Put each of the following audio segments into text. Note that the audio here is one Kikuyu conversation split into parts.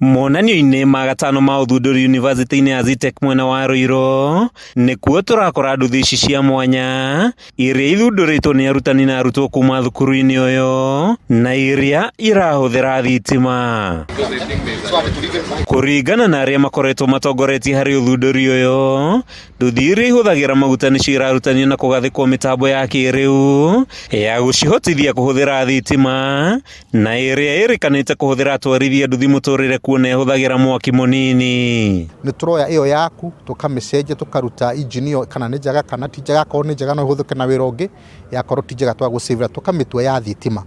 Monanio-inĩ ma gatano ma ũthundũri yunivasĩtĩ-inĩ ya Zetech mwena wa Ruiru nĩkuo tũrakora nduthi ici cia mwanya iria ithundũrĩtwo nĩ arutani na arutwo kuma thukuru-inĩ ũyũ na iria irahũthĩra thitima. Kũringana na arĩa makoretwo matongoretie harĩ ũthundũri ũyũ, nduthi iria ihũthagĩra maguta nĩcio irarutanio na kũgathĩkwo mĩtambo ya kĩrĩu ya gũcihotithia kũhũthĩra thitima na ĩrĩa ĩrĩkanĩte kũhũthĩra atwarithia nduthi mũtũrĩre kuona ĩhũthagĩra mwaki mũnini. Nĩ tũroya ĩyo yaku tũkamĩcenjia, tũkaruta engine ĩyo kana nĩ njega kana ti njega, akorwo nĩ njega no ĩhũthĩke na wĩra ũngĩ, yakorwo ti njega twagũcĩvĩra tũkamĩtua ya thitima.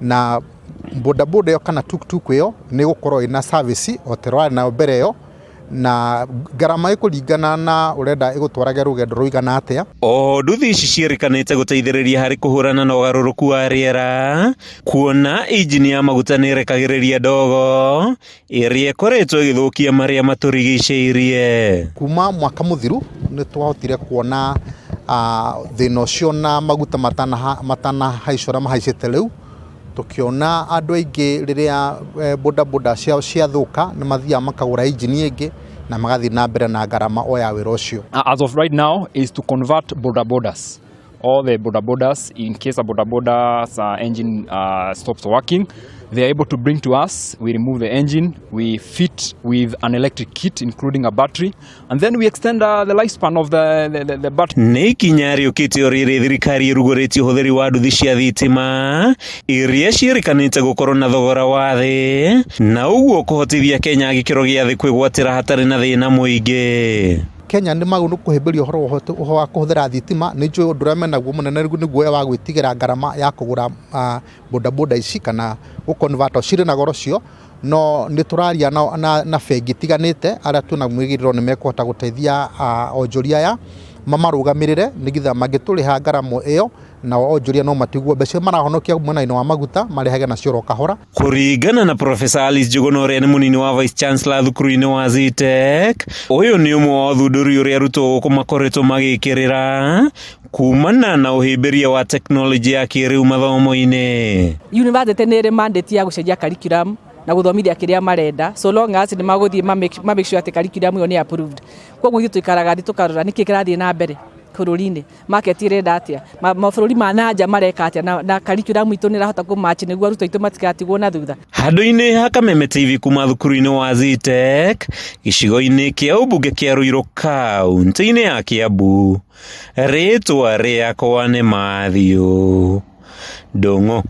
Na bodaboda ĩyo kana tuktuk ĩyo nĩ ĩgũkorwo ĩna service o ta ĩrĩa ũrarĩ nayo mbere ĩyo, na ngarama ĩkũringana na ũrenda ĩgũtwarage rũgendo rũigana atĩa. Oho nduthi ici ciĩrĩkanĩte gũteithĩrĩria harĩ kũhũrana na ũgarũrũku wa rĩera, kuona injini ya maguta nĩ ĩrekagĩrĩria ndogo ĩrĩa ĩkoretwo ĩgĩthũkia marĩa matũrigicĩirie. Kuma mwaka mũthiru nĩ twahotire kuona thĩna ũcio na maguta matanahaicwo ũrĩa mahaicĩte rĩu, tũkĩona andũ aingĩ rĩrĩa bodaboda ciao ciathũka nĩ mathiaga makagũra injini ĩngĩ na magathiĩ na mbere na ngarama o ya wĩra ũcio. As of right now is to convert boda bodas. All the boda bodas, in case a boda boda's engine stops working, they are able to bring to us. We remove the engine, we fit with an electric kit, including a battery, and then we extend the lifespan of the battery. Nĩ ikinya rĩũkĩte o rĩrĩ thirikari ĩrugũrĩtie ũhũthĩri wa nduthi cia thitima iria ciĩrĩkanĩte gũkorwo na thogora wa thĩ na ũguo kũhotithia Kenya gĩkĩro gĩa thĩ kwĩgwatĩra hatarĩ na thĩna mũingĩ. Kenya nĩ magĩrĩirwo kũhĩmbĩria ũhoro wa kũhũthĩra thitima. Nĩ njũĩ ũndũ ũrĩa menaguo mũnene nĩ guoya wa gwĩtigĩra ngarama ya kũgũra bodaboda ici kana gũ convert, cirĩ na goro cio, no nĩ tũraria na bengi itiganĩte arĩa twĩna mwĩgĩrĩro nĩ mekũhota gũteithia onjoria aya mamarũgamĩrĩre, nĩgetha mangĩtũrĩha ngarama ĩyo nao onjoria no matigwo mbeca marahonokia mwena-inĩ wa maguta marĩhage nacio oro kahora. Kũringana na Professor Alice Njuguna ũrĩa nĩ mũnini wa Vice Chancellor thukuru-inĩ wa Zetech, ũyũ nĩ ũmwe wa ũthundũri ũrĩa arutwo gũkũ makoretwo magĩkĩrĩra kumana na ũhĩmbĩria wa tekinoronjĩ ya kĩrĩu mathomo-inĩ. University nĩ ĩrĩ mandate ya gũcenjia curriculum na gũthomithia kĩrĩa marenda, so long as nĩ magũthiĩ ma make sure atĩ curriculum ĩyo nĩ approved. Koguo ithuĩ tũikaraga thĩ tũkarora nĩkĩ kĩrathiĩ na mbere bũrũri-inĩ, market ĩrenda atĩa, mabũrũri ma nanja mareka atĩa, na curriculum itũ nĩ ĩrahota kũ match nĩguo arutwo aitũ matigatigwo na thutha. Handũ-inĩ ha Kameme TV kuma thukuru-inĩ wa Zetech gĩcigo-inĩ kĩa ũmbunge kĩa Ruiru kaunti-inĩ ya Kiambu, rĩtwa rĩakwa nĩ Matthew Ndung'u.